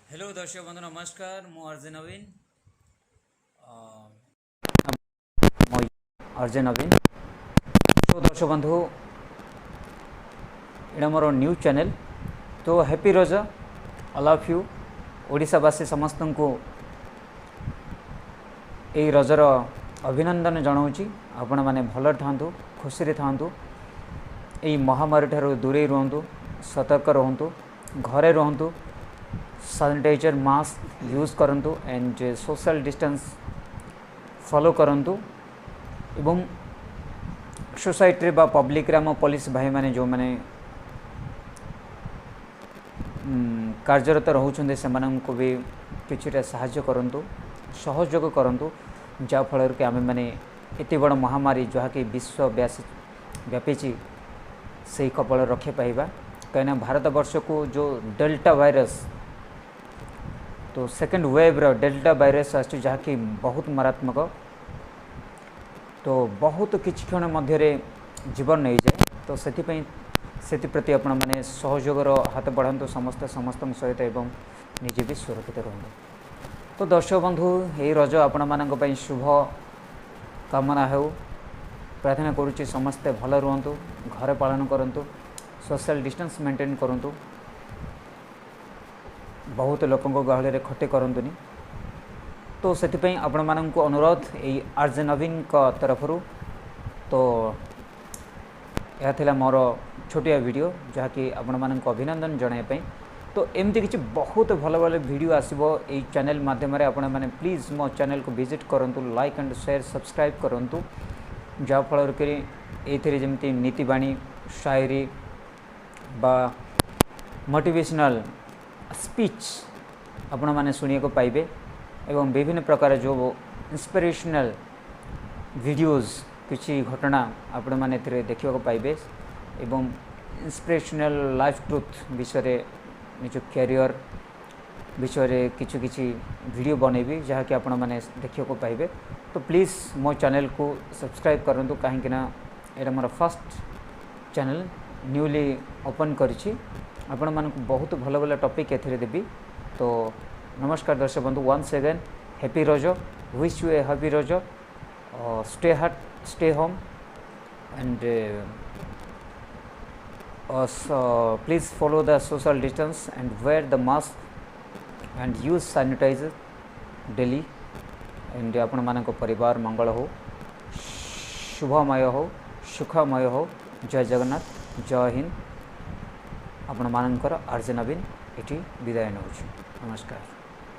Hello ଦର୍ଶକ ବନ୍ଧୁ, ନମସ୍କାର। ମୁଁ ଆର୍ଜେ ନବୀନ, ମୁଁ ଆର୍ଜେ ନବୀନ। ତ ଦର୍ଶକ ବନ୍ଧୁ, ଏଇଟା ମୋର ନ୍ୟୁଜ୍ ଚ୍ୟାନେଲ୍। ତ happy Raja all of you. ଓଡ଼ିଶାବାସୀ ସମସ୍ତଙ୍କୁ ଏଇ ରଜର ଅଭିନନ୍ଦନ ଜଣାଉଛି। ଆପଣମାନେ ଭଲରେ ଥାଆନ୍ତୁ, ଖୁସିରେ ଥାଆନ୍ତୁ, ଏଇ ମହାମାରୀ ଠାରୁ ଦୂରେଇ ରୁହନ୍ତୁ, ସତର୍କ ରୁହନ୍ତୁ, ଘରେ ରୁହନ୍ତୁ, ସାନିଟାଇଜର୍, ମାସ୍କ ୟୁଜ୍ କରନ୍ତୁ ଆଣ୍ଡ ସୋସିଆଲ୍ ଡିଷ୍ଟାନ୍ସ ଫଲୋ କରନ୍ତୁ ଏବଂ ସୋସାଇଟିରେ ବା ପବ୍ଲିକରେ ଆମ ପୋଲିସ ଭାଇମାନେ ଯେଉଁମାନେ କାର୍ଯ୍ୟରତ ରହୁଛନ୍ତି, ସେମାନଙ୍କୁ ବି କିଛିଟା ସାହାଯ୍ୟ କରନ୍ତୁ, ସହଯୋଗ କରନ୍ତୁ, ଯାହାଫଳରେ କି ଆମେମାନେ ଏତେ ବଡ଼ ମହାମାରୀ ଯାହାକି ବିଶ୍ୱ ବ୍ୟାପିଛି, ସେଇ କବଳ ରକ୍ଷା ପାଇବା। କାହିଁକିନା ଭାରତବର୍ଷକୁ ଯେଉଁ ଡେଲ୍ଟା ଭାଇରସ୍, ତ ସେକେଣ୍ଡ ୱେଭ୍ର ଡେଲ୍ଟା ଭାଇରସ୍ ଆସିଛି, ଯାହାକି ବହୁତ ମାରାତ୍ମକ, ତ ବହୁତ କିଛି କ୍ଷଣ ମଧ୍ୟରେ ଜୀବନ ନେଇଯାଏ। ତ ସେଥିପାଇଁ ସେଥିପ୍ରତି ଆପଣମାନେ ସହଯୋଗର ହାତ ବଢ଼ାନ୍ତୁ ସମସ୍ତେ ସମସ୍ତଙ୍କ ସହିତ ଏବଂ ନିଜେ ବି ସୁରକ୍ଷିତ ରୁହନ୍ତୁ। ତ ଦର୍ଶକ ବନ୍ଧୁ, ଏହି ରଜ ଆପଣମାନଙ୍କ ପାଇଁ ଶୁଭ କାମନା ହେଉ। ପ୍ରାର୍ଥନା କରୁଛି, ସମସ୍ତେ ଭଲ ରୁହନ୍ତୁ, ଘରେ ପାଳନ କରନ୍ତୁ, ସୋସିଆଲ୍ ଡିଷ୍ଟାନ୍ସ ମେଣ୍ଟେନ୍ କରନ୍ତୁ, ବହୁତ ଲୋକଙ୍କ ଗହଳିରେ ଖଟି କରନ୍ତୁନି। ତ ସେଥିପାଇଁ ଆପଣମାନଙ୍କୁ ଅନୁରୋଧ ଏଇ ଆର୍ଜେ ନବୀନଙ୍କ ତରଫରୁ। ତ ଏହା ଥିଲା ମୋର ଛୋଟିଆ ଭିଡ଼ିଓ, ଯାହାକି ଆପଣମାନଙ୍କୁ ଅଭିନନ୍ଦନ ଜଣାଇବା ପାଇଁ। ତ ଏମିତି କିଛି ବହୁତ ଭଲ ଭଲ ଭିଡ଼ିଓ ଆସିବ ଏଇ ଚ୍ୟାନେଲ୍ ମାଧ୍ୟମରେ। ଆପଣମାନେ ପ୍ଲିଜ୍ ମୋ ଚ୍ୟାନେଲ୍କୁ ଭିଜିଟ୍ କରନ୍ତୁ, ଲାଇକ୍ ଆଣ୍ଡ ସେୟାର, ସବସ୍କ୍ରାଇବ୍ କରନ୍ତୁ, ଯାହାଫଳରେ କି ଏଇଥିରେ ଯେମିତି ନୀତିବାଣୀ, ସାୟରୀ ବା ମୋଟିଭେସନାଲ୍ ସ୍ପିଚ୍ ଆପଣମାନେ ଶୁଣିବାକୁ ପାଇବେ ଏବଂ ବିଭିନ୍ନ ପ୍ରକାର ଯେଉଁ ଇନ୍ସପିରେସନାଲ୍ ଭିଡ଼ିଓଜ୍, କିଛି ଘଟଣା ଆପଣମାନେ ଏଥିରେ ଦେଖିବାକୁ ପାଇବେ ଏବଂ ଇନ୍ସପିରେସନାଲ୍ ଲାଇଫ୍ ଟ୍ରୁଥ୍ ବିଷୟରେ, ନିଜ କ୍ୟାରିୟର୍ ବିଷୟରେ କିଛି କିଛି ଭିଡ଼ିଓ ବନେଇବି, ଯାହାକି ଆପଣମାନେ ଦେଖିବାକୁ ପାଇବେ। ତ ପ୍ଲିଜ୍ ମୋ ଚ୍ୟାନେଲ୍କୁ ସବସ୍କ୍ରାଇବ୍ କରନ୍ତୁ, କାହିଁକିନା ଏଇଟା ମୋର ଫାର୍ଷ୍ଟ ଚ୍ୟାନେଲ୍, ନ୍ୟୁଲି ଓପନ୍ କରିଛି। ଆପଣମାନଙ୍କୁ ବହୁତ ଭଲ ଭଲ ଟପିକ୍ ଏଥିରେ ଦେବି। ତ ନମସ୍କାର ଦର୍ଶକ ବନ୍ଧୁ, once again happy Raja, wish you a happy Raja. Stay hot, stay home and so please follow the social distance and wear the mask and use sanitizer daily and ଆପଣମାନଙ୍କ ପରିବାର ମଙ୍ଗଳ ହଉ, ଶୁଭମୟ ହଉ, ସୁଖମୟ ହଉ। ଜୟ ଜଗନ୍ନାଥ, ଜୟ ହିନ୍ଦ। ଆପଣମାନଙ୍କର ଆର୍ଜେ ନବୀନ ଏଠି ବିଦାୟ ନେଉଛି। ନମସ୍କାର।